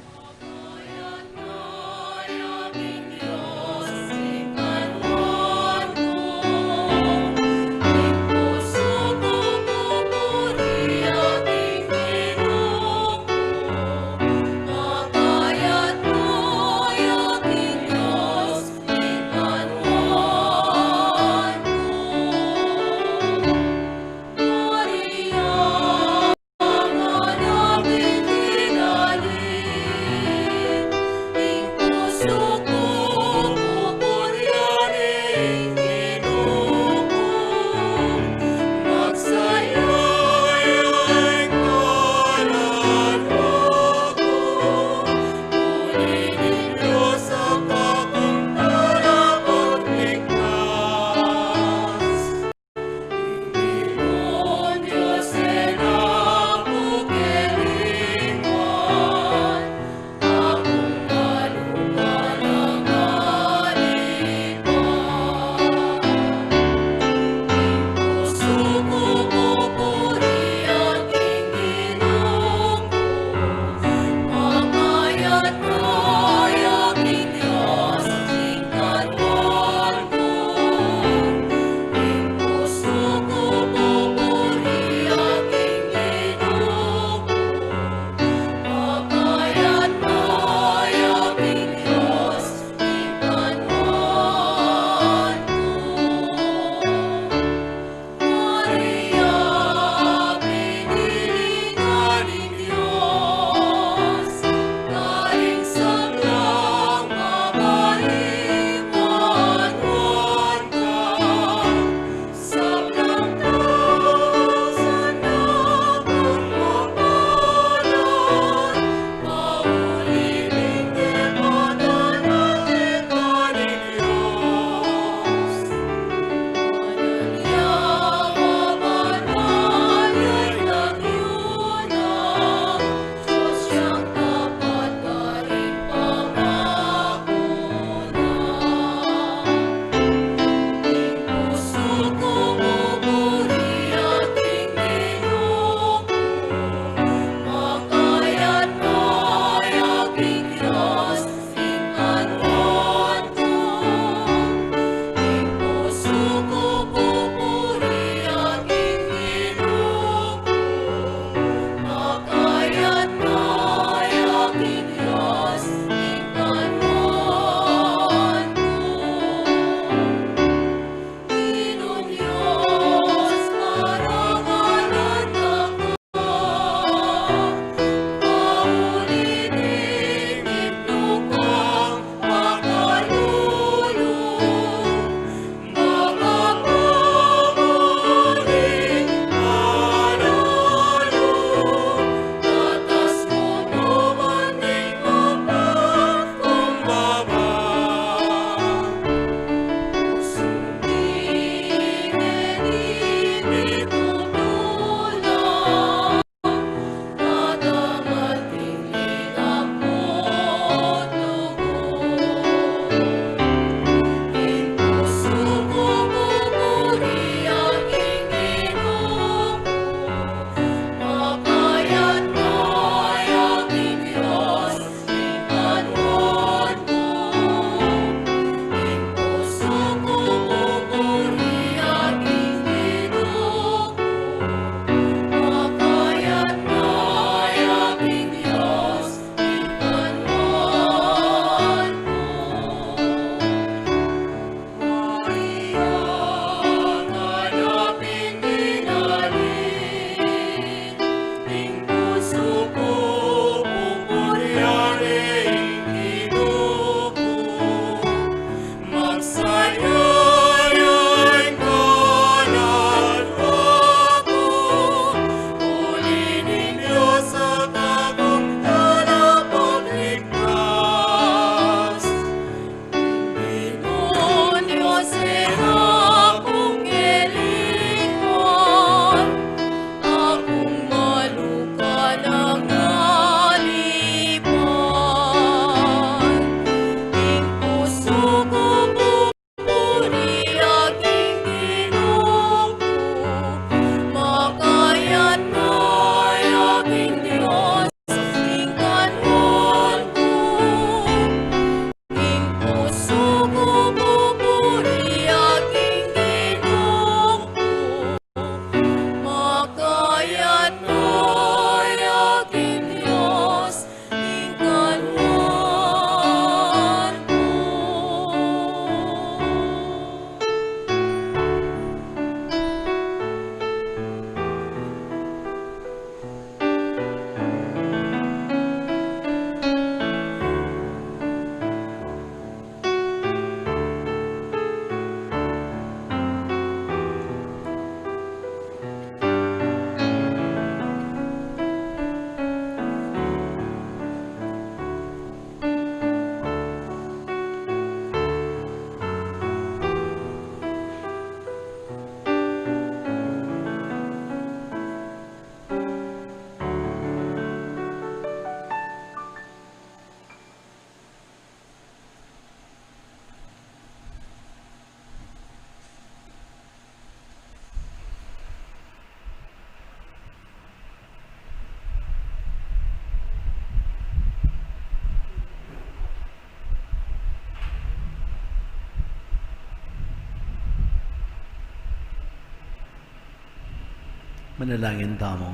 Manalangin tamu.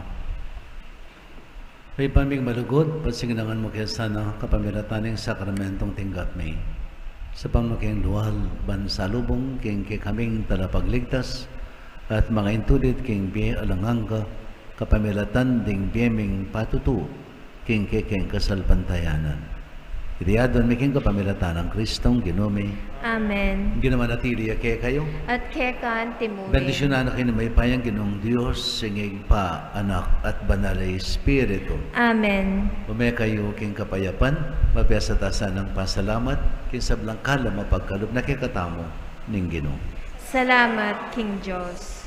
Ibpa ming malugud, pasingilangan mu ke sana kapamilatan ning sakramentong tinggap mi. Sa pamaking lual ban salubung king kekaming talapagligtas at mangaintulid king bie alang angga, kapamilatan ding bie ming patutu king kekeng kasalpantayanan. Iti adwan mi king kapamilatan nang Kristong Ginu mi. Amen. Ing Ginu manatili ya kekayu. At keka antimu rin. Bendisyunan na kayu ning mayupayang Ginung Dios, ing Ibpa, Anak, at Banal a Espiritu. Amen. Ume kayu king kapayapan, mabiasa ta sanang pasalamat, king sablang kalam a pagkalub na kekatamu ning Ginu. Salamat king Dios.